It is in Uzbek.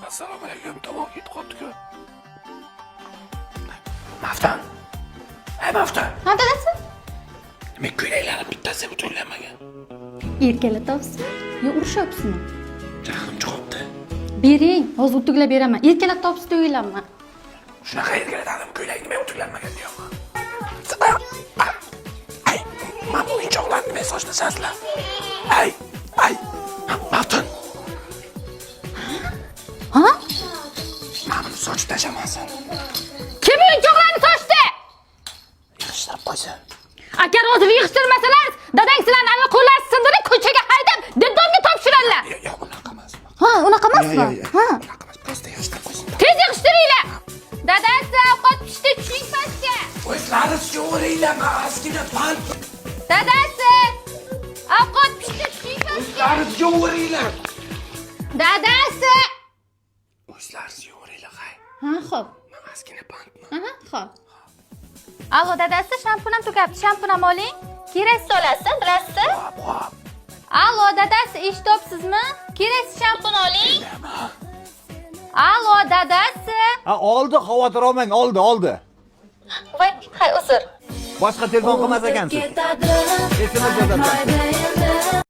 Assalomu alaykum, tomog'im ketib qolibdi-ku. Maftan. Hey, Maftan. Ha, dadasi? Nima, ko'ylaklarim bittasi butunlanmagan. Erkalatopsizmi yo urishyapsizmi? Jahlim chiqibdi. Bering, hozir utuglab beraman. Erkalatopsiz o'ylanma. Shunaqa erkalatadim, ko'ylak nima butunlanmagan deyapman. Ay, mana bu o'yinchoqlarni nima sochlasizlar? Ay, ay, Maftun. Ha? Mana buni sochib tashlamasin. Kim o'yinchoqlarni sochdi? Yig'ishtirib qo'ysin. Agar hozir yig'ishtirmasalar, dadang sizlarni anavi qo'llari sindirib, ko'chaga haydab, детдом ga topshiradilar. Yo'q, yo'q, unaqa emas. Ha, unaqa emasmi? Ha. Unaqa emas, просто yig'ishtirib qo'ysin. Tez yig'ishtiringlar. Dadasi, ovqat pishdi, tushing pastga. O'zlari yo'g'ringlar, man ozgina pand. Dadasi, ovqat pishdi, tushing pastga. O'zlari yo'g'ringlar. Dadasi. O'zlari yo'g'ringlar, hay. Ha, xo'p. Man ozgina bandman. Aha, xo'p. Allo, dadasi, shampun ham tugabdi. Shampun ham oling. Kerak olasiz, bilasiz? Hop, hop. Allo, dadasi, eshityapsizmi? Kerak shampun oling. Allo, dadasi. Ha, oldi, xavotir olmang, oldi, oldi. Voy, hay, uzr. Boshqa telefon qilmas ekansiz. SMS yozarkansiz.